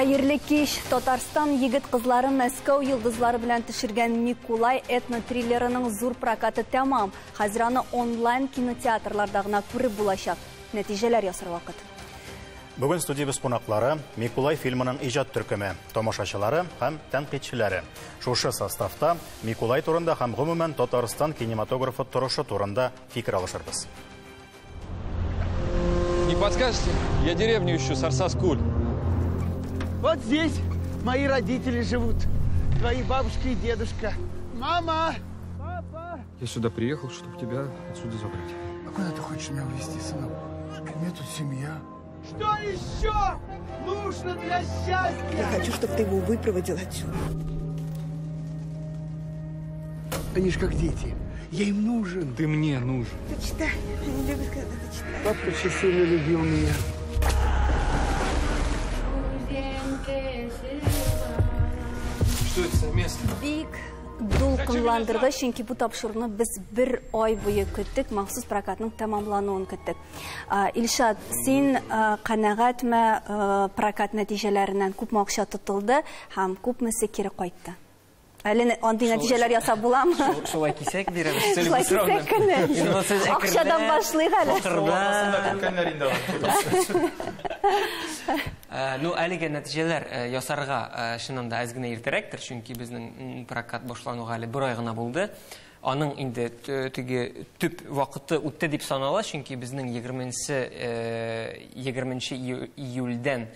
Хәерле кич! Татарстан егет-кызлары Мәскәү йолдызлары белән төшергән Микулай этно-триллерының зур прокаты тәмам. Хәзер аны онлайн кинотеатрларда гына күреп булачак. Нәтиҗәләр ясар вакыт. Бүген студиябез кунаклары Микулай фильмының иҗат төркеме, тамашачылары һәм тәнкыйтьчеләре. Шушы составта Микулай турында һәм гомумән Татарстан кинематографы торышы турында фикер алышырбыз. Не подскажете? Я деревню ищу, Сарсаскуль. Вот здесь мои родители живут. Твои бабушка и дедушка. Мама! Папа! Я сюда приехал, чтобы тебя отсюда забрать. А куда ты хочешь меня увезти, сынок? У меня тут семья. Что еще нужно для счастья? Я хочу, чтобы ты его выпроводил отсюда. Они ж как дети. Я им нужен. Ты мне нужен. Почитай. Они любят, когда ты читаешь. Папа очень сильно любил меня. Что это за место? Бик дулкынландырды, чөнки бу тапшыруны без бер ай буе көттек, махсус прокатның тәмамлануын көттек. Илшат, син канәгатьме прокат нәтиҗәләреннән? Күпме акча тотылды һәм күпмесе кире кайтты? Әле андый нәтиҗәләр ясап буламы? Шулай кисәк бирәбез. Шулай кисәк кенә. Акчадан башлыйк әле. Ну, әлегә нәтиҗәләр ясарга чыннан да әз генә иртәрәктер, чөнки безнең прокат башлануга әле бер ай гына булды. Аның инде теге төп вакыты үтте дип санала, чөнки безнең 20 июльдән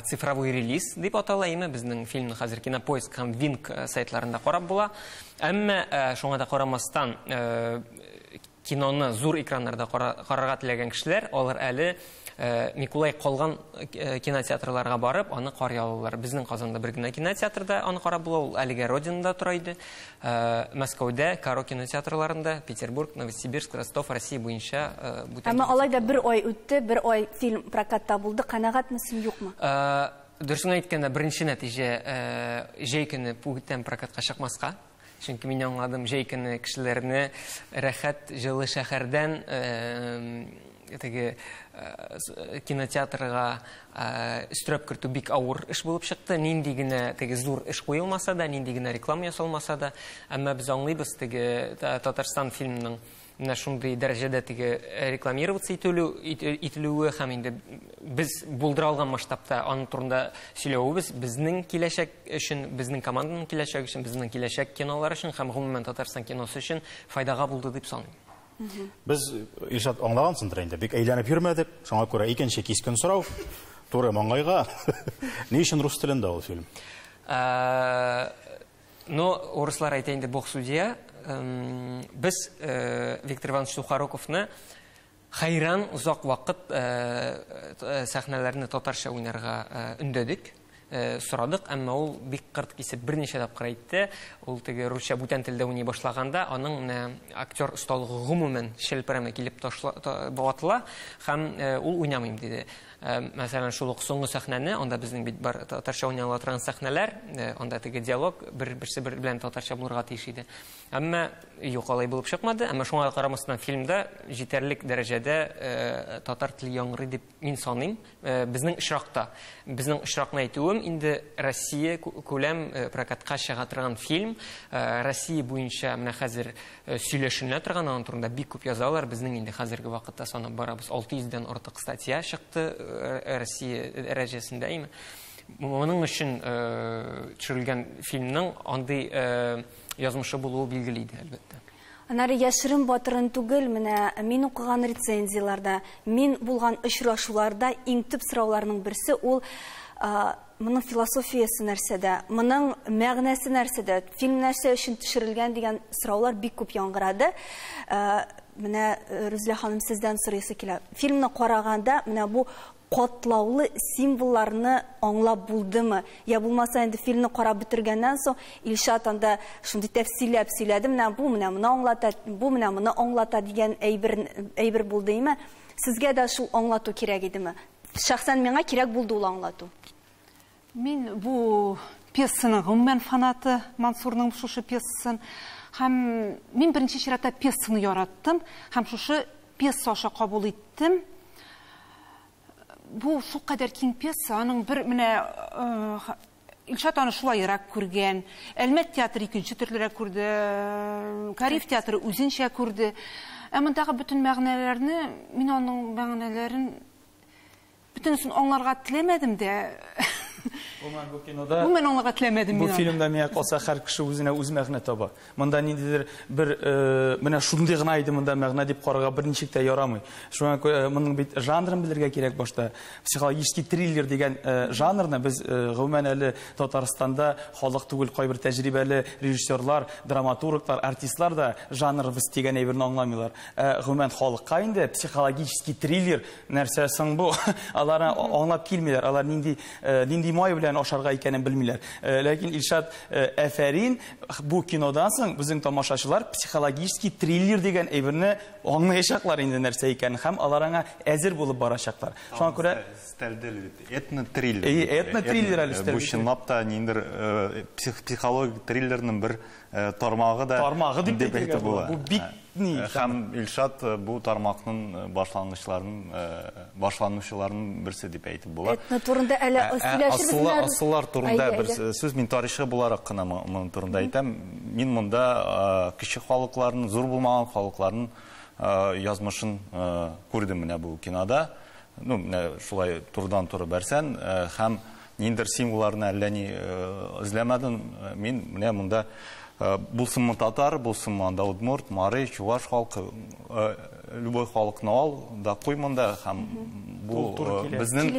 цифровой релиз дип атала име, безнең фильмны хәзер Кинопоиск һәм Винк сайтларында карап була. Әмма шуңа да карамастан киноны зур экраннарда карарга теләгән кешеләр, алар әле Микулай калган кинотеатрларга барып, аны карый алалар. Безнең Казанда бер генә кинотеатрда аны карап була, ул әлегә Родинада тора иде. Мәскәүдә, Каро кинотеатрларында, Петербург, Новосибирск, Ростов, Россия буенча бүтән. Әмма алай да бер ай үтте, бер ай фильм прокатта булды. Канәгатьмесең, юкмы? Дөресен әйткәндә, беренче нәтиҗә җәй көне бүтән прокатка чыкмаска. Чөнки мин аңладым, җәй көне кешеләрне рәхәт җылы шәһәрдән теге кинотеатрга өстерәп кертү бик авыр эш булып чыкты. Нинди генә теге зур эш куелмаса да, нинди генә реклама ясалмаса да, әмма без аңлыйбыз, теге Татарстан фильмының менә шундый дәрәҗәдә теге рекламироваться ителүе һәм инде без булдыра алган масштабта аның турында сөйләвебез безнең киләчәк өчен, безнең команданың киләчәге өчен, безнең киләчәк кинолар өчен һәм гомумән Татарстан киносы өчен файдага булды дип саныйм. Без, Илшат, аңлагансыңдыр инде, бик әйләнеп йөрмәдек, шуңа күрә икенче кискен сорау, туры маңгайга. Ни өчен рус телендә ул фильм? Но урыслар әйтә инде, Бог судья. Без Виктор Иванович Сухоруковны хайран озак вакыт сәхнәләрне татарча уйнарга өндәдек, сорадык, әмма ул бик кырт кисеп берничә тапкыр әйтте. Ул теге русча бүтән телдә уйный башлаганда, аның менә актер осталыгы гомумән шелпәрәмә килеп ватыла һәм ул уйнамыйм диде. Мәсәлән, шул ук соңгы сәхнәне, анда безнең бит бар татарча уйнала торган сәхнәләр, анда теге диалог бер-берсе белән татарча булырга тиеш иде. Әмма юк, алай булып чыкмады. Әмма шуңа карамастан фильмда җитәрлек дәрәҗәдә татар теле яңгырый дип мин саныйм. Безнең очракта, безнең очракны әйтүем инде Россия күләм прокатка чыга торган фильм, Россия буенча менә хәзер сөйләшенә торган, аның турында бик күп язалар. Безнең инде хәзерге вакытта санап барабыз, 600дән артык статья чыкты Россия дәрәҗәсендә. Моның өчен төшерелгән фильмның андый язмышы булуы билгеле иде, әлбәттә. Аннары яшерен батырын түгел, менә мин укыган рецензияләрдә, мин булган очрашуларда иң төп сорауларның берсе ул моның философиясе нәрсәдә, моның мәгънәсе нәрсәдә, фильм нәрсә өчен төшерелгән дигән сораулар бик күп яңгырады. Менә Рүзилә ханым, сездән сорыйсы килә. Фильмны караганда менә бу катлаулы символларны аңлап булдымы? Я булмаса инде фильмны карап бетергәннән соң Илшат анда шундый тәфсилләп сөйләде, менә бу менә моны аңлата, бу менә моны аңлата дигән әйбер булдымы? Сезгә дә шул аңлату кирәк идеме? Шәхсән миңа кирәк булды ул аңлату. Мин бу пьесаның гомумән фанаты, Мансурның шушы пьесасын. Һәм мин беренче чиратта пьесаны яраттым, һәм шушы пьеса аша кабул иттем. Бу шулкадәр киң пьеса, аның бер менә Илшат аны шулайрак күргән, Әлмәт театры икенче төрлерәк күрде, Кариев театры үзенчә күрде. Ә мондагы бөтен мәгънәләрне, мин аның мәгънәләрен бөтенесен аңларга теләмәдем дә. Гомумән, бу кинода Гомумән аңларга теләмәдем Бу мин аны. фильмда миңа калса һәр кеше үзенә үз мәгънә таба. Монда ниндидер бер менә шундый гына иде монда мәгънә дип карарга берничек тә ярамый. Шуңа күрә моның бит жанрын белергә кирәк башта. Психологический триллер дигән жанрны без гомумән әле Татарстанда халык түгел, кайбер тәҗрибәле режиссерлар, драматурглар, артистлар да жанрыбыз дигән әйберне аңламыйлар. Гомумән халыкка инде психологический триллер нәрсә соң бу? Алар аңлап килмиләр. Алар нинди май белән ашарга икәнен белмиләр. Ләкин Илшат, әфәрин, бу кинодан соң безнең тамашачылар психологический триллер дигән әйберне аңлаячаклар инде нәрсә икәнен һәм алар аңа әзер булып барачаклар. Шуңа күрә өстәлде бит. Этнотриллер. Әйе, этнотриллер әле өстәлде. Бу чынлап та ниндидер психологик триллерның бер тармагы да тармагы дип әйтергә була. Бу бик ни. Һәм Илшат бу тармакның башланучыларының берсе дип әйтеп була. Этно турында әле сөйләшербез. Асыллар турында бер сүз, мин тарихчы буларак кына моның турында әйтәм. Мин монда кече халыкларның, зур булмаган халыкларның язмышын күрдем менә бу кинода. Ну, менә шулай турыдан-туры бәрсән, һәм ниндидер символларны әллә ни эзләмәдем. Мин менә монда булсынмы татар, булсынмы анда удмурт, мари, чуваш халкы, любой халыкны ал да куй монда һәм бу безнең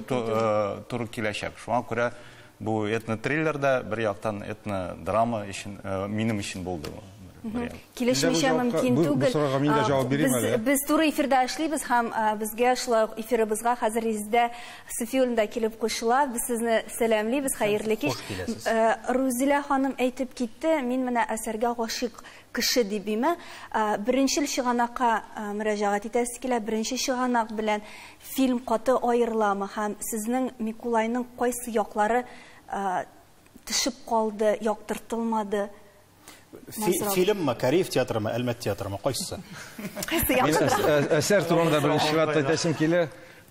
туры киләчәк. Шуңа күрә бу этнотриллер да бер яктан этнодрама өчен, минем өчен булды. Килешмичә мөмкин түгел. Без туры эфирда эшлибез һәм безгә шулай ук эфирыбызга хәзер Резидә Суфиуллина да килеп кушыла. Без сезне сәламлибез, хәерле кич. Рузилә ханым әйтеп китте, мин менә әсәргә гашыйк кеше дип име. Беренчел чыганакка мөрәҗәгать итәсе килә. Беренче чыганак белән фильм каты аерыламы һәм сезнең Микулайның кайсы яклары төшеп калды, яктыртылмады? Фильммы, Кариев театрымы, Әлмәт театрымы, кайсысы? Кайсы яктырак? Әсәр турында беренче чиратта әйтәсем килә.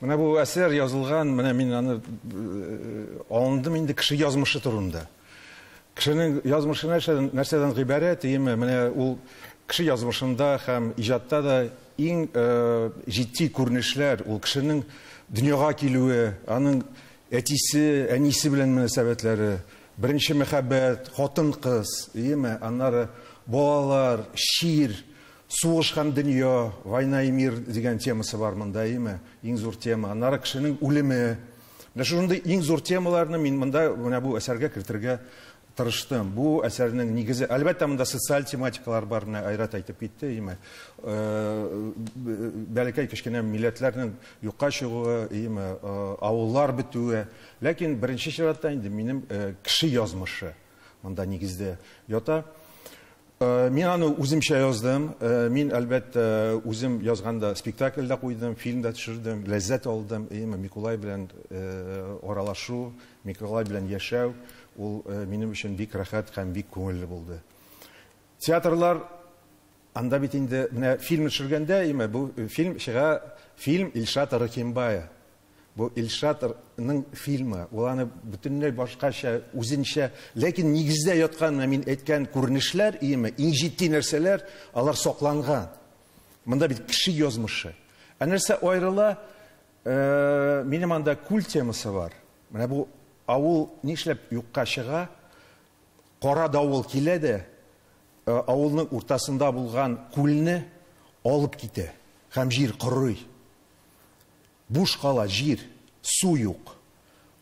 Менә бу әсәр язылган, менә мин аны алындым инде кеше язмышы турында. Кешенең язмышы нәрсәдән гыйбарәт, әйеме? Менә ул кеше язмышында һәм иҗатта да иң җитди күренешләр, ул кешенең дөньяга килүе, аның әтисе, әнисе белән мөнәсәбәтләре, беренче мәхәббәт, хатын-кыз, әйеме? Аннары балалар, чир, сугыш һәм дөнья, война и мир дигән темасы бар монда, әйеме? Иң зур тема. Аннары кешенең үлеме. Менә шундый иң зур темаларны мин монда менә бу әсәргә кертергә тырыштым. Бу әсәрнең нигезе, әлбәттә, монда социаль тематикалар бар, менә Айрат әйтеп китте, әйеме? Бәләкәй кечкенә милләтләрнең юкка чыгуы, әйеме, авыллар бетүе. Ләкин беренче чиратта инде минем кеше язмышы монда нигездә ята. Мин аны үземчә яздым. Мин, әлбәттә, үзем язганда спектакль дә куйдым, фильм дә төшердем, ләззәт алдым. Әйеме, Микулай белән аралашу, Микулай белән яшәү, ул минем өчен бик рәхәт һәм бик күңелле булды. Театрлар, анда бит инде менә фильм төшергәндә, әйеме, бу фильм чыга, фильм Илшата Рахимбая. Бу Илшатның фильмы, ул аны бөтенләй башкача, үзенчә, ләкин нигездә яткан, менә мин әйткән күренешләр, әйеме, иң җитди нәрсәләр, алар сакланган. Монда бит кеше язмышы. Ә нәрсә аерыла? Минем анда күл темасы бар. Менә бу авыл нишләп юкка чыга? Кара давыл килә дә, авылның уртасында булган күлне алып китә һәм җир корый. Буш кала җир, су юк,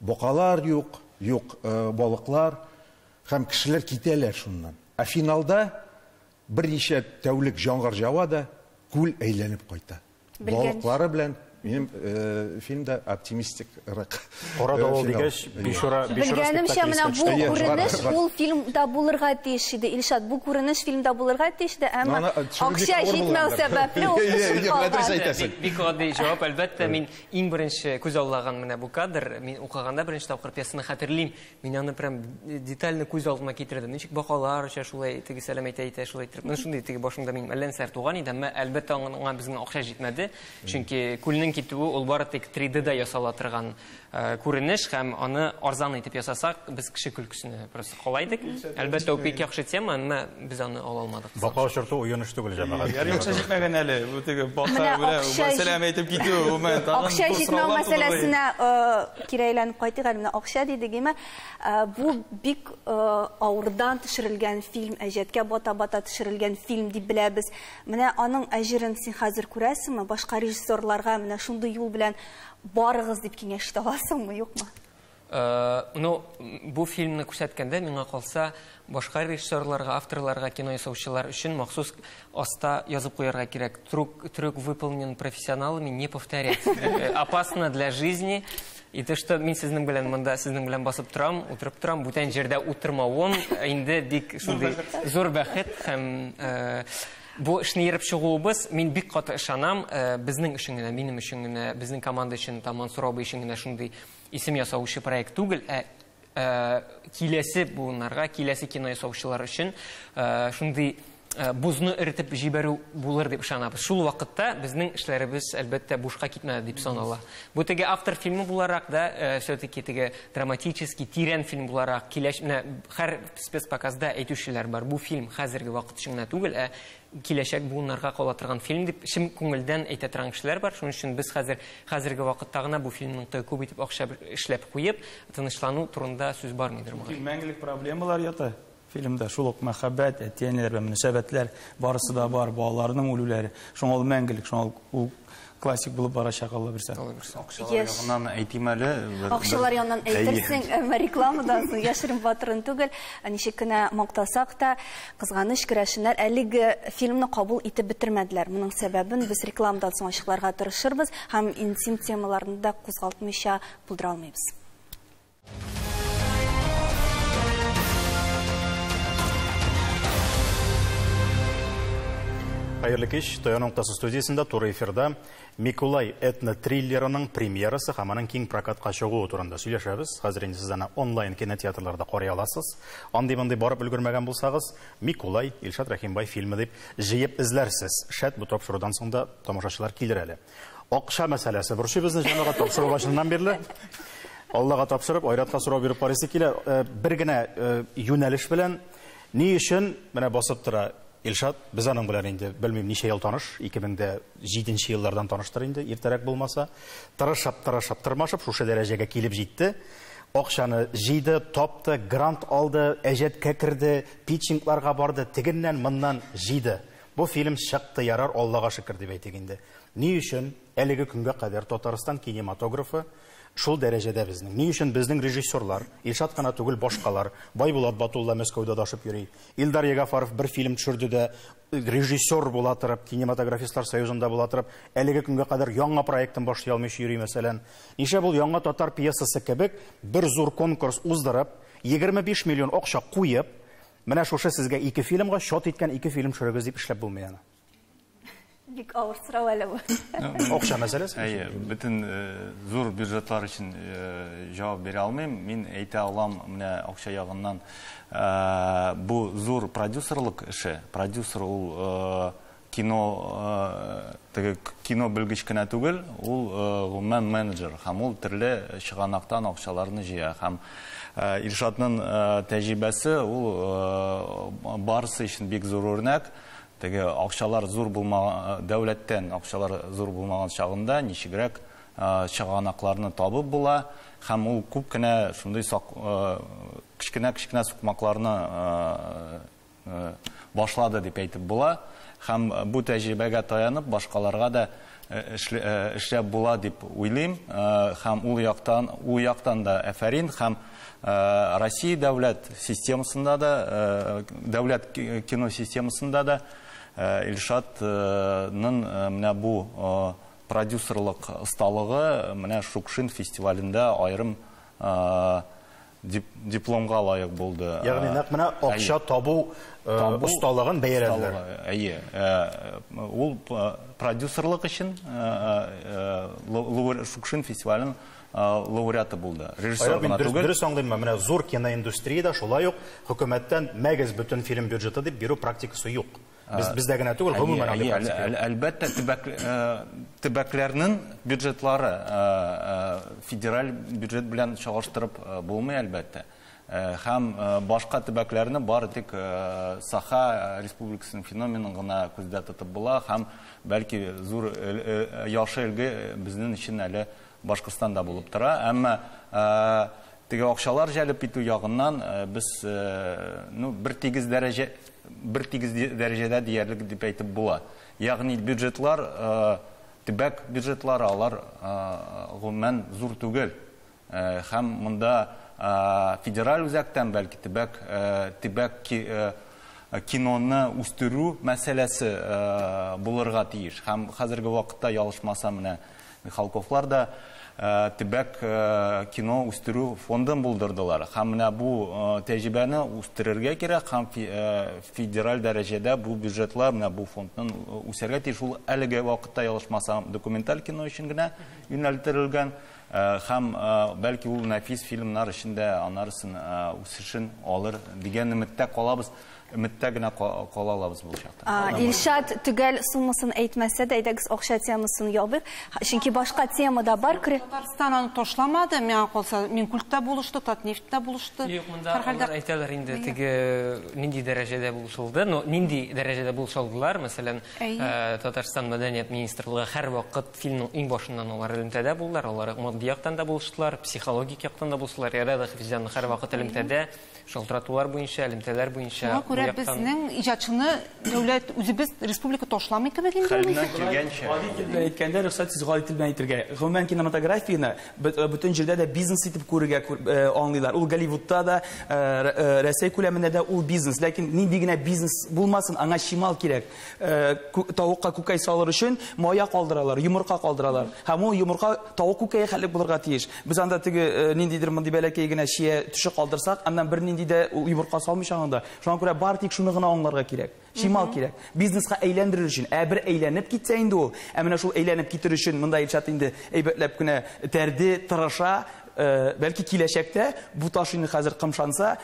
бакалар юк, юк балыклар һәм кешеләр китәләр шуннан. Ә финалда берничә тәүлек яңгыр ява да, күл әйләнеп кайта. Балыклары белән минем фильмда оптимистик рак. Кара давыл дигәч, Бичура Белгәнемчә, менә бу күренеш ул фильмда булырга тиеш иде. Илшат, бу күренеш фильмда булырга тиеш иде, әмма акча җитмәү сәбәпле ул төшеп калган. Бик гади җавап, әлбәттә, мин иң беренче күз аллаган менә бу кадр, мин укыганда беренче тапкыр пьесаны хәтерлим. Мин аны прям детально күз алдыма китердем. Ничек бакалар оча шулай теге сәлам әйтә-әйтә шулай итеп. Менә шундый теге башымда минем әллә нәрсәләр туган иде, әмма әлбәттә аңа безнең акча җитмәде. Чөнки күлнең Яшен китүе ул бары тик 3D-да ясала торган күренеш һәм аны арзан итеп ясасак, без кеше көлкесенә просто кала идек. Әлбәттә, ул бик яхшы тема, әмма без аны ала алмадык. Бака очырту уен эш түгел, җәмәгать. Ярый, акча җитмәгән әле. Бу теге бака белән сәлам әйтеп китү, гомумән, тагын Акча җитмәү мәсьәләсенә кире әйләнеп кайтыйк әле. Менә акча дидек, әмма бу бик авырдан төшерелгән фильм, әҗәткә бата-бата төшерелгән фильм дип беләбез. Менә аның әҗерен син хәзер күрәсеңме? Башка режиссерларга менә шундый юл белән барыгыз дип киңәш итә аласыңмы, юкмы? Ну, бу фильмны күрсәткәндә, миңа калса, башка режиссерларга, авторларга, кино ясаучылар өчен махсус аста язып куярга кирәк. Трюк выполнен профессионалами, не повторять. Опасно для жизни. И то, что мин сезнең белән монда, сезнең белән басып торам, утырып торам, бүтән җирдә утырмавым инде бик шундый зур бәхет һәм бу эшне ерып чыгуыбыз, мин бик каты ышанам, безнең өчен генә, минем өчен генә, безнең команда өчен, там Мансур абый өчен генә шундый исем ясаучы проект түгел, ә киләсе буыннарга, киләсе кино ясаучылар өчен шундый бузны эретеп җибәрү булыр дип ышанабыз. Шул вакытта безнең эшләребез әлбәттә бушка китмәде дип санала. Бу теге автор фильмы буларак да, все-таки теге драматический, тирән фильм буларак, киләч, менә һәр спецпоказда әйтүчеләр бар. Бу фильм хәзерге вакыт өчен генә түгел, ә киләчәк буыннарга кала торган фильм дип чын күңелдән әйтә торган кешеләр бар. Шуның өчен без хәзер хәзерге вакытта гына бу фильмның күп итеп акча эшләп куеп, тынычлану турында сүз бармыйдыр мөгаен. Мәңгелек проблемалар ята. Фильмда шул ук мәхәббәт, әти-әниләр белән мөнәсәбәтләр барысы да бар, балаларның үлүләре. Шуңа ул мәңгелек, шуңа ул классик булып барачак, Алла бирсә. Акчалар ягыннан әйтим әле. Акчалар ягыннан әйтерсең, әмма рекламадан соң яшерен батырын түгел, ничек кенә мактасак та, кызганыч, керәшеннәр әлеге фильмны кабул итеп бетермәделәр. Моның сәбәбен без рекламадан соң ачыкларга тырышырбыз һәм интим темаларны да кузгалтмыйча булдыра алмыйбыз. Хәерле кич, Таяну ноктасы студиясендә туры эфирда Микулай этно-триллерының премьерасы һәм аның киң прокатка чыгуы турында сөйләшәбез. Хәзер инде сез аны онлайн кинотеатрларда карый аласыз. Андый-мондый барып өлгермәгән булсагыз, Микулай Илшат Рәхимбай фильмы дип җыеп эзләрсез. Шәт бу тапшырудан соң да тамашачылар килер әле. Акча мәсьәләсе борчый безне җәмәгать тапшыру башыннан бирле. Аллага тапшырып, Айратка сорау биреп карыйсы килә. Бер генә юнәлеш белән ни өчен менә басып тора Илшат, без аның белән инде белмим ничә ел таныш, 2007 еллардан таныштыр инде, иртәрәк булмаса. Тырышып, тырышып, тырмашып шушы дәрәҗәгә килеп җитте. Акчаны җыйды, тапты, грант алды, әҗәткә керде, питчингларга барды, тегеннән моннан җыйды. Бу фильм чыкты, ярар, Аллага шөкер дип әйтик инде. Ни өчен әлеге көнгә кадәр Татарстан кинематографы шул дәрәҗәдә безнең? Ни өчен безнең режиссерлар, Илшат кына түгел, башкалар, Байбулат Батулла Мәскәүдә дашып йөри, Илдар Ягафаров бер фильм төшерде дә, режиссер була торып, кинематографистлар союзында була торып, әлеге көнгә кадәр яңа проектын башлый алмыйча йөри, мәсәлән. Нишләп ул яңа татар пьесасы кебек бер зур конкурс уздырып, 25 миллион акча куеп, менә шушы сезгә ике фильмга счет иткән ике фильм төшерегез дип эшләп булмый аны. Бик авыр сорау әле бу. Акча мәсьәләсе. Әйе, бөтен зур бюджетлар өчен җавап бирә алмыйм. Мин әйтә алам, менә акча ягыннан бу зур продюсерлык эше. Продюсер ул кино, теге кино белгеч кенә түгел, ул гомумән менеджер һәм ул төрле чыганактан акчаларны җыя. Һәм Илшатның тәҗрибәсе ул барысы өчен бик зур үрнәк. Теге акчалар зур булмаган, дәүләттән акчалар зур булмаган чагында ничегрәк чыганакларны табып була һәм ул күп кенә шундый кечкенә-кечкенә сукмакларны башлады дип әйтеп була һәм бу тәҗрибәгә таянып башкаларга да эшләп була дип уйлыйм һәм ул яктан да афәрин һәм Россия дәүләт системасында да, дәүләт кино системасында да Илшатның менә бу продюсерлык осталыгы менә Шукшин фестивалендә аерым дипломга лаек булды. Ягъни нәкъ менә акча табу осталыгын бәяләделәр. Әйе, ул продюсерлык өчен Шукшин фестиваленең лауреаты булды. Режиссер гына түгел. Дөрес аңлыйммы? Менә зур киноиндустриядә шулай ук хөкүмәттән мәгез бөтен фильм бюджеты дип бирү практикасы юк. Бездә генә түгел, гомумән андый практика. Әлбәттә, төбәкләрнең бюджетлары федераль бюджет белән чагыштырып булмый, әлбәттә. Һәм башка төбәкләрне бары тик Саха республикасының феноменын гына күздә тотып була, һәм бәлки зур яхшы өлге безнең өчен әле Башкортстанда булып тора. Әмма теге акчалар җәлеп итү ягыннан без ну бер тигез дәрәҗә бер тигез дәрәҗәдә диярлек дип әйтеп була. Ягъни бюджетлар, төбәк бюджетлары алар гомумән зур түгел. Һәм монда федераль үзәктән бәлки төбәк төбәк киноны үстерү мәсьәләсе булырга тиеш. Һәм хәзерге вакытта ялгышмасам, менә Михалковлар да төбәк кино үстерү фондын булдырдылар. Һәм менә бу тәҗрибәне үстерергә кирәк, һәм федераль дәрәҗәдә бу бюджетлар, менә бу фондның үсәргә тиеш. Ул әлеге вакытта, ялгышмасам, документаль кино өчен генә юнәлдерелгән, һәм бәлки ул нәфис фильмнар өчен дә анарысын үсешен алыр дигән өметтә калабыз. Өметтә генә кала алабыз бу чакта. Илшат төгәл суммасын әйтмәсә дә, әйдәгез акча темасын ябыйк. Чөнки башка тема да бар. Татарстан аны ташламады, миңа калса, Минкульт та булышты, Татнефть та булышты. Юк, монда алар әйтәләр инде теге нинди дәрәҗәдә булышылды, но нинди дәрәҗәдә булышалдылар, мәсәлән, Татарстан мәдәният министрлыгы һәрвакыт фильмның иң башыннан алар элемтәдә булдылар, алар матди яктан да булыштылар, психологик яктан да булыштылар. Ирада Хафизян һәрвакыт элемтәдә, шалтыратулар буенча, элемтәләр буенча. Шуңа күрә безнең иҗатчыны дәүләт үзебез республика ташламый кебек инде. Хәленнән килгәнчә. Гади тел белән әйткәндә, рөхсәт сез гади тел белән әйтергә. Гомумән кинематографияне бөтен җирдә дә бизнес итеп күрергә аңлыйлар. Ул Голливудта да, Рәсәй күләмендә дә ул бизнес. Ләкин нинди генә бизнес булмасын, аңа чимал кирәк. Тавыкка күкәй салыр өчен мая калдыралар, йомырка калдыралар. Һәм ул йомырка тавык күкәе хәтлек булырга тиеш. Без анда теге ниндидер мондый бәләкәй генә чия төше калдырсак, аннан бернинди дә ул йомырка салмыйча анда. Шуңа күрә бар тик шуны гына аңларга кирәк. Чимал кирәк. Бизнеска әйләндерер өчен. Ә бер әйләнеп китсә инде ул. Ә менә шул әйләнеп китер өчен монда Илшат инде әйбәтләп кенә тәрде, тырыша. Бәлки киләчәктә бу таш инде хәзер кымшанса,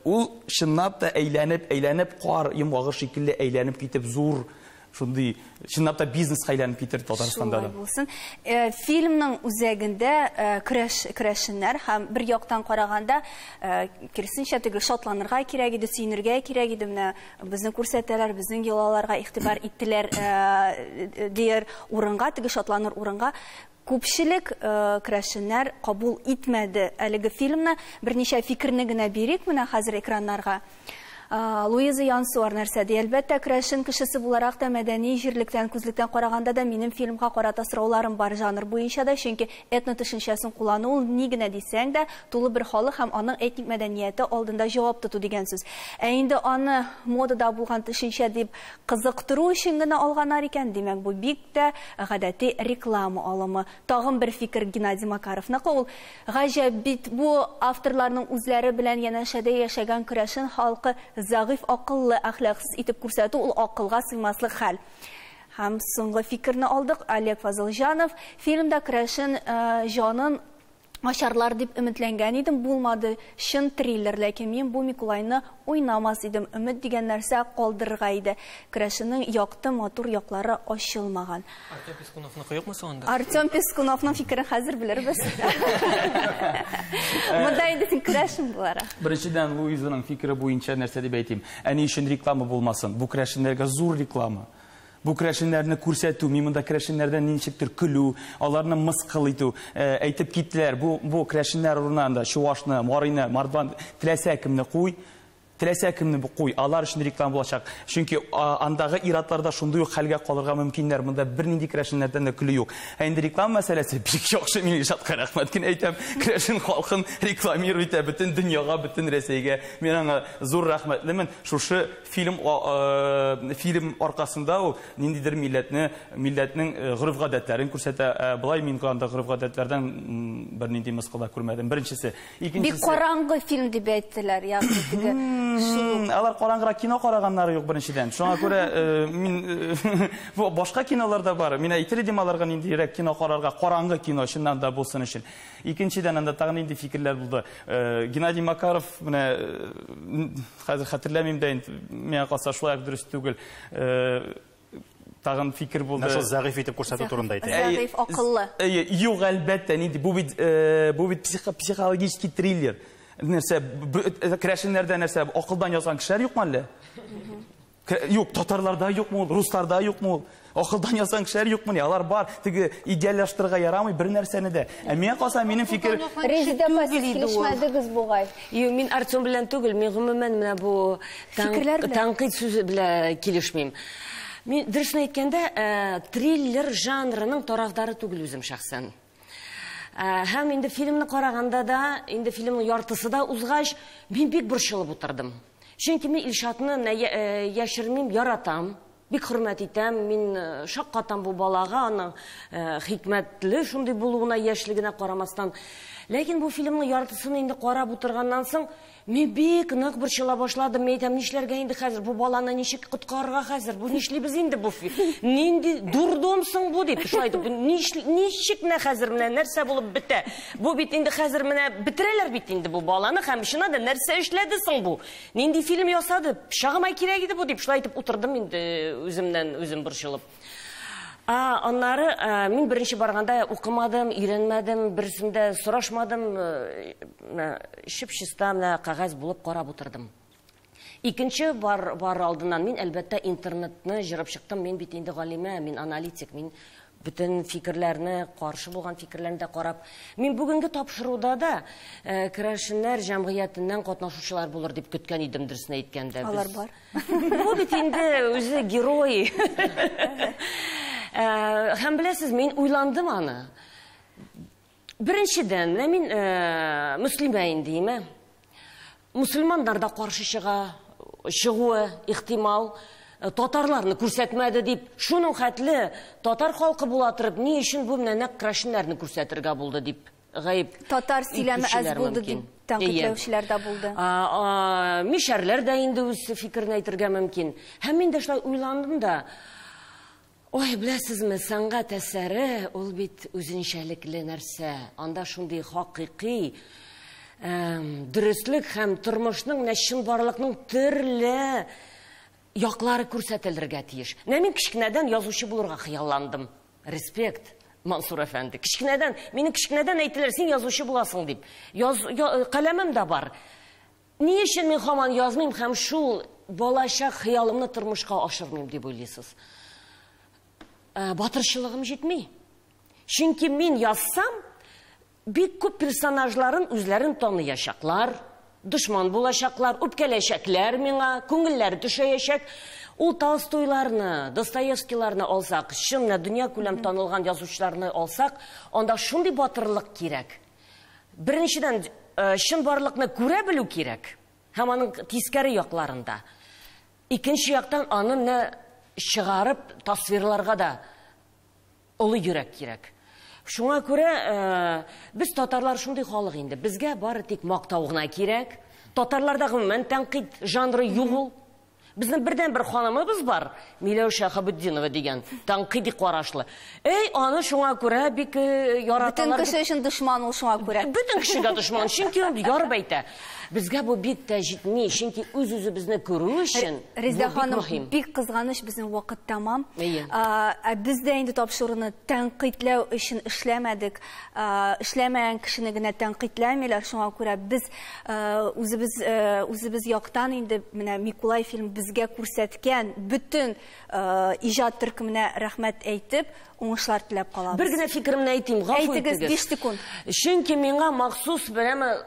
ул чынлап та әйләнеп, әйләнеп кар йомгагы шикелле әйләнеп китеп зур шундый чынлап та бизнеска әйләнеп китер Татарстанда да. Шулай булсын. Фильмның үзәгендә көрәшеннәр һәм бер яктан караганда, киресенчә теге шатланырга кирәк иде, сөенергә кирәк иде. Менә безне күрсәтәләр, безнең йолаларга игътибар иттеләр дияр урынга, теге шатланыр урынга. Күпчелек көрәшеннәр кабул итмәде әлеге фильмны. Берничә фикерне генә бирик менә хәзер экраннарга. Луиза Янсуар нәрсә ди? Әлбәттә, көрәшен кешесе буларак та мәдәни җирлектән, күзлектән караганда да минем фильмга карата сорауларым бар жанр буенча да, чөнки этно төшенчәсен куллану ул ни генә дисәң дә, тулы бер халык һәм аның этник мәдәнияте алдында җавап тоту дигән сүз. Ә инде аны модада булган төшенчә дип кызыктыру өчен генә алганнар икән, димәк, бу бик тә гадәти реклама алымы. Тагын бер фикер Геннадий Макаровныкы, ул гаҗәп бит бу авторларның үзләре белән янәшәдә яшәгән көрәшен халкы зәгыйф акыллы, әхлаксыз итеп күрсәтү ул акылга сыймаслык хәл. Һәм соңгы фикерне алдык. Олег Фазылҗанов фильмда көрәшен җанын ашарлар дип өметләнгән идем, булмады, чын триллер, ләкин мин бу Микулайны уйнамас идем, өмет дигән нәрсә калдырырга иде. Көрәшенең якты, матур яклары ачылмаган. Артем Пискуновныкы юкмы соң анда? Артем Пискуновның фикерен хәзер белербез. Монда инде син көрәшен буларак. Беренчедән, Луизаның фикере буенча нәрсә дип әйтим? Ә ни өчен реклама булмасын? Бу көрәшеннәргә зур реклама. Бу көрәшеннәрне күрсәтү, мин монда көрәшеннәрдән ничектер көлү, аларны мыскыл итү, әйтеп киттеләр. Бу көрәшеннәр урынында Чувашны, Марины, Мордван, теләсә кемне куй, теләсә кемне куй, алар өчен реклама булачак. Чөнки андагы иратларда шундый ук хәлгә калырга мөмкиннәр. Монда бернинди көрәшеннәрдән дә көлү юк. Ә инде реклама мәсьәләсе бик яхшы, мин Илшатка рәхмәт кенә әйтәм. Көрәшен халкын рекламировать итә бөтен дөньяга, бөтен Рәсәйгә. Мин аңа зур рәхмәтлемен. Шушы фильм аркасында ул ниндидер милләтнең гореф-гадәтләрен күрсәтә. Былай мин анда гореф-гадәтләрдән бернинди мыскыл да күрмәдем. Беренчесе. Икенчесе. Бик караңгы фильм дип әйттеләр, ягъни теге Алар караңгырак кино караганнары юк беренчедән. Шуңа күрә мин бу башка кинолар да бар. Мин әйтер идем аларга ниндирәк кино карарга, караңгы кино чыннан да булсын өчен. Икенчедән анда тагын нинди фикерләр булды. Геннадий Макаров менә хәзер хәтерләмим дә инде, миңа калса шулай ук дөрес түгел. Тагын фикер булды. Менә шул зәгыйфь итеп күрсәтү турында әйтә. Зәгыйфь, акыллы. Юк, әлбәттә, нинди бу бит бу бит психологический триллер. Нәрсә, керәшеннәрдә нәрсә, акылдан язган кешеләр юкмы әллә? Юк, татарларда юкмы ул, русларда юкмы ул? Акылдан язган кешеләр юкмыни? Алар бар. Теге идеаллаштырырга ярамый бер нәрсәне дә. Ә миңа калса, минем фикер Резеда апа, сез килешмәдегез бугай. Юк, мин Артем белән түгел, мин гомумән менә бу тәнкыйть сүзе белән килешмим. Мин дөресен әйткәндә, триллер жанрының тарафдары түгел үзем шәхсән. Һәм инде фильмны караганда да, инде фильмның яртысы да узгач, мин бик борчылып утырдым. Чөнки мин Илшатны яшермим, яратам, бик хөрмәт итәм, мин шаккатам бу балага, аның хикмәтле шундый булуына, яшьлегенә карамастан. Ләкин бу фильмның яртысын инде карап утырганнан соң, мин бик нык борчыла башладым. Мин әйтәм, нишләргә инде хәзер, бу баланы ничек коткарырга хәзер, бу нишлибез инде бу нинди дурдом соң бу дип, шулай итеп, ничек менә хәзер менә нәрсә булып бетә? Бу бит инде хәзер менә бетерәләр бит инде бу баланы, һәм чыннан да нәрсә эшләде соң бу? Нинди фильм ясады? Пычагыма кирәк иде бу дип, шулай итеп утырдым инде үземнән үзем борчылып. Аннары мин беренче барганда укымадым, өйрәнмәдем, берсендә сорашмадым, чип-чиста менә кәгазь булып карап утырдым. Икенче бар алдыннан мин әлбәттә интернетны җырып чыктым. Мин бит инде галимә, мин аналитик, мин бөтен фикерләрне, каршы булган фикерләрне дә карап, мин бүгенге тапшыруда да керәшеннәр җәмгыятеннән катнашучылар булыр дип көткән идем, дөресен әйткәндә. Алар бар. Бу бит инде үзе герой. Һәм беләсез, мин уйландым аны. Беренчедән, менә мин мөслимә инде, име? Мөселманнар да каршы чыга, чыгуы ихтимал. Татарларны күрсәтмәде дип, шуның хәтле татар халкы була торып, ни өчен бу менә нәкъ керәшеннәрне күрсәтергә булды дип гаеп Татар сөйләме әз булды дип тәнкыйтьләүчеләр дә булды. Мишәрләр дә инде үз фикерен әйтергә мөмкин. Һәм мин дә шулай уйландым да. Ой, беләсезме, сәнгать әсәре ул бит үзенчәлекле нәрсә. Анда шундый хакыйкый дөреслек һәм тормышның, менә чынбарлыкның төрле яклары күрсәтелергә тиеш. Менә мин кечкенәдән язучы булырга хыялландым. Респект, Мансур әфәнде. Кечкенәдән, мине кечкенәдән әйтеләр, син язучы буласың дип. Каләмем дә бар. Ни өчен мин һаман язмыйм һәм шул балачак хыялымны тормышка ашырмыйм дип уйлыйсыз? Батырчылыгым җитми. Чөнки мин язсам, бик күп персонажларын үзләрен таныячаклар, дошман булачаклар, үпкәләчәкләр миңа, күңелләре төшәячәк. Ул Толстойларны, Достоевскийларны алсак, чын менә дөнья күләм танылган язучыларны алсак, анда шундый батырлык кирәк. Беренчедән, чынбарлыкны күрә белү кирәк, һәм аның тискәре якларында. Икенче яктан аны менә чыгарып тасвирларга да олы йөрәк кирәк. Шуңа күрә без татарлар шундый халык инде. Безгә бары тик мактау гына кирәк. Татарларда гомумән тәнкыйть жанры юк ул. Безнең бердән-бер ханымыбыз бар, Миләүшә Хабетдинова дигән, тәнкыйди карашлы. Эй, аны шуңа күрә бик яраталар. Бөтен кеше өчен дошман ул шуңа күрә. Бөтен кешегә дошман, чөнки ул ярып әйтә. Безгә бу бик тә җитми, чөнки үз-үзебезне күрү өчен бу Резеда бик ханым, мөһим. бик кызганыч, безнең вакыт тәмам. Ә без дә инде тапшыруны тәнкыйтьләү өчен эшләмәдек. Эшләмәгән кешене генә тәнкыйтьләмиләр, шуңа күрә без үзебез яктан инде менә Микулай фильм безгә күрсәткән бөтен иҗат төркеменә рәхмәт әйтеп, уңышлар теләп калабыз. Бер генә фикеремне әйтим, гафу Әйтегез, итегез. 5 секунд. Чөнки миңа махсус берәме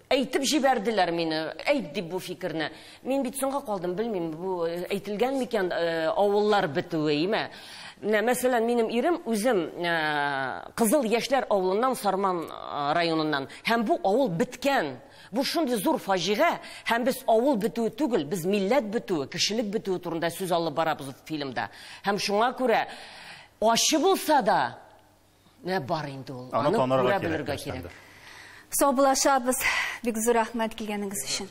әйтеп җибәрделәр мине, әйт дип бу фикерне. Мин бит соңга калдым, белмим, бу әйтелгән микән, авыллар бетүе, име? Менә, мәсәлән, минем ирем үзем Кызыл Яшьләр авылыннан, Сарман районыннан. Һәм бу авыл беткән. Бу шундый зур фаҗига, һәм без авыл бетүе түгел, без милләт бетүе, кешелек бетүе турында сүз алып барабыз фильмда. Һәм шуңа күрә ачы булса да, менә бар инде ул. Аны Аны танырга күрә кирәк, белергә дөрестән кирәк. дә. Саубуллашабыз. Бик зур рәхмәт килгәнегез өчен.